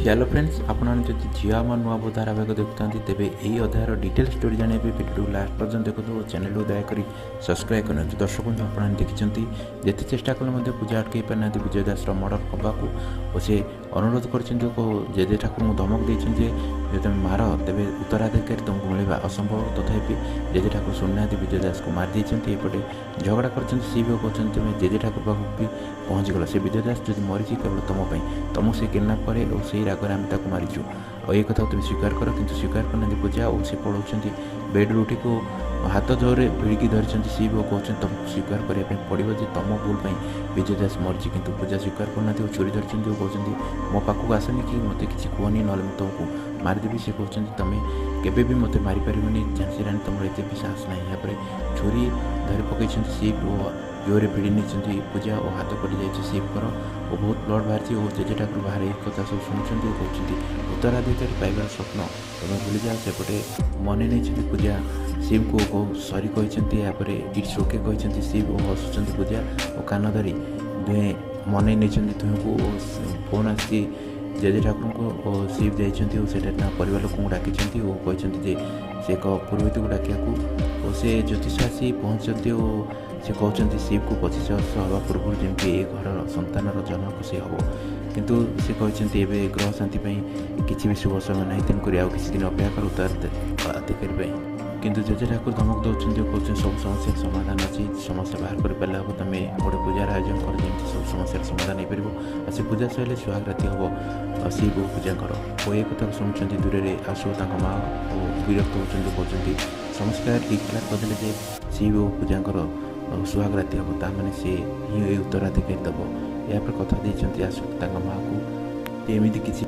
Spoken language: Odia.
ହ୍ୟାଲୋ ଫ୍ରେଣ୍ଡସ୍, ଆପଣମାନେ ଯଦି ଝିଅ ଆମ ନୂଆ ବୋହୂ ଧାରାବାହିକ ଦେଖୁଥାନ୍ତି, ତେବେ ଏହି ଅଧ୍ୟାୟର ଡିଟେଲ୍ ଷ୍ଟୋରି ଜାଣିବା ପାଇଁ ଭିଡ଼ିଓ ଲାଷ୍ଟ ପର୍ଯ୍ୟନ୍ତ ଦେଖନ୍ତୁ ଓ ଚ୍ୟାନେଲକୁ ଦୟାକରି ସବସ୍କ୍ରାଇବ୍ କରିନିଅନ୍ତୁ। ଦର୍ଶକ ବନ୍ଧୁ, ଆପଣମାନେ ଦେଖିଛନ୍ତି, ଯେତେ ଚେଷ୍ଟା କଲେ ମଧ୍ୟ ପୂଜା ଅଟକାଇ ପାରିନାହାନ୍ତି ବିଜୟ ଦାସର ମର୍ଡ଼ର ହେବାକୁ ଓ ସେ ଅନୁରୋଧ କରିଛନ୍ତି ଓ ଜେଜେ ଠାକୁରଙ୍କୁ ଧମକ ଦେଇଛନ୍ତି ଯେ ଯଦି ତୁମେ ମାର, ତେବେ ଉତ୍ତରାଧିକାରୀ ତୁମକୁ ମିଳିବା ଅସମ୍ଭବ। ତଥାପି ଜେଜେ ଠାକୁର ଶୁଣିନାହାନ୍ତି, ବିଜୟ ଦାସକୁ ମାରି ଦେଇଛନ୍ତି। ଏପଟେ ଝଗଡ଼ା କରିଛନ୍ତି ସିଏ ବି କହୁଛନ୍ତି, ତୁମେ ଜେଜେ ଠାକୁର ପାଖକୁ ବି ପହଞ୍ଚିଗଲ। ସେ ବିଜୟ ଦାସ ଯଦି ମରିଛି, କେବଳ ତୁମ ପାଇଁ। ତୁମକୁ ସେ କିଡ଼ନାପ୍ କରେ ଓ ସେଇ ରାଗରେ ଆମେ ତାକୁ ମାରିଛୁ ଆଉ ଏ କଥାକୁ ତୁମେ ସ୍ୱୀକାର କର। କିନ୍ତୁ ସ୍ୱୀକାର କରିନାହାନ୍ତି ପୂଜା ଓ ସେ ପଳାଉଛନ୍ତି। ବେଡ଼୍ରୁ ଉଠିକି ହାତ ଜୋରରେ ଭିଡ଼ିକି ଧରିଛନ୍ତି ଶିବ ଓ କହୁଛନ୍ତି, ତୁମକୁ ସ୍ୱୀକାର କରିବା ପାଇଁ ପଡ଼ିବ ଯେ ତୁମ ଭୁଲ ପାଇଁ ବିଜୟ ଦାସ ମରିଛି। କିନ୍ତୁ ପୂଜା ସ୍ୱୀକାର କରୁନାହାନ୍ତି ଓ ଛୁରୀ ଧରିଛନ୍ତି ଓ କହୁଛନ୍ତି, ମୋ ପାଖକୁ ଆସନି କି ମୋତେ କିଛି କୁହନି, ନହେଲେ ମୁଁ ତୁମକୁ ମାରିଦେବି। ସେ କହୁଛନ୍ତି, ତୁମେ କେବେ ବି ମୋତେ ମାରିପାରିବନି ଝାନ୍ସୀ ରାଣୀ, ତୁମର ଏତେ ବି ସାହସ ନାହିଁ। ଏହାପରେ ଛୁରୀ ଧରି ପକାଇଛନ୍ତି ଶିବ ଓ ଜୋରରେ ଭିଡ଼ି ନେଇଛନ୍ତି ପୂଜା ଓ ହାତ କଟିଯାଇଛି ଶିବଙ୍କର ଓ ବହୁତ ବ୍ଲଡ଼ ବାହାରିଛି ଓ ଜେଜେ ଠାକୁର ବାହାରେ ଏହି କଥା ସବୁ ଶୁଣୁଛନ୍ତି ଓ କହୁଛନ୍ତି, ଉତ୍ତରାଧିକାରୀ ପାଇବାର ସ୍ୱପ୍ନ ତମେ ଭୁଲିଯାଅ। ସେପଟେ ମନେ ନେଇଛନ୍ତି ପୂଜା ଶିବଙ୍କୁ ଓ ସରି କହିଛନ୍ତି। ଏହାପରେ it's okay କହିଛନ୍ତି ଶିବ ଓ ହସୁଛନ୍ତି ପୂଜା ଓ କାନ ଧରି ଦୁହେଁ ମନେଇ ନେଇଛନ୍ତି ଦୁହେଁଙ୍କୁ ଓ ଫୋନ୍ ଆସିଛି ଜେଜେ ଠାକୁରଙ୍କୁ ଓ ଶିବ ଯାଇଛନ୍ତି ଓ ସେଠାରେ ତାଙ୍କ ପରିବାର ଲୋକଙ୍କୁ ଡାକିଛନ୍ତି ଓ କହିଛନ୍ତି ଯେ ସେ ଏକ ପୁରୋହିତକୁ ଡାକିବାକୁ ଓ ସେ ଜ୍ୟୋତିଷ ଆସି ପହଞ୍ଚନ୍ତି ଓ ସେ କହୁଛନ୍ତି, ଶିବକୁ 25 ବର୍ଷ ହେବା ପୂର୍ବରୁ ଯେମିତି ଏ ଘରର ସନ୍ତାନର ଜନକ ସେ ହେବ। କିନ୍ତୁ ସେ କହିଛନ୍ତି, ଏବେ ଗ୍ରହ ଶାନ୍ତି ପାଇଁ କିଛି ବି ଶୁଭ ସମୟ ନାହିଁ, ତେଣୁକରି ଆଉ କିଛି ଦିନ ଅପେକ୍ଷା କର ଉତ୍ତରାଧିକାରୀ ପାଇଁ। କିନ୍ତୁ ଜେଜେ ଠାକୁର ଧମକ ଦେଉଛନ୍ତି ଓ କହୁଛନ୍ତି, ସବୁ ସମସ୍ୟାର ସମାଧାନ ଅଛି, ସମସ୍ୟା ବାହାର କରିପାରିଲେ ହେବ। ତୁମେ ଗୋଟେ ପୂଜାର ଆୟୋଜନ କର, ଯେମିତି ସବୁ ସମସ୍ୟାର ସମାଧାନ ହେଇପାରିବ ଆଉ ସେ ପୂଜା ସରିଲେ ସୁହାଗରାତି ହେବ ଶିବ ଓ ପୂଜାଙ୍କର। ଓ ଏ କଥାକୁ ଶୁଣୁଛନ୍ତି ଦୂରରେ ଆସୁ ତାଙ୍କ ମା ଓ ବିରକ୍ତ ହେଉଛନ୍ତି, କହୁଛନ୍ତି, ସମସ୍ତେ ଡିକ୍ଲେୟାର କରିଦେଲେ ଯେ ଶିବ ଓ ପୂଜାଙ୍କର ସୁହାଗରାତି ହେବ, ତା ମାନେ ସେ ହିଁ ଏଇ ଉତ୍ତରାଧିକାରୀ ଦେବ। ଏହାପରେ କଥା ଦେଇଛନ୍ତି ଆସୁ ତାଙ୍କ ମାଆକୁ ଏମିତି କିଛି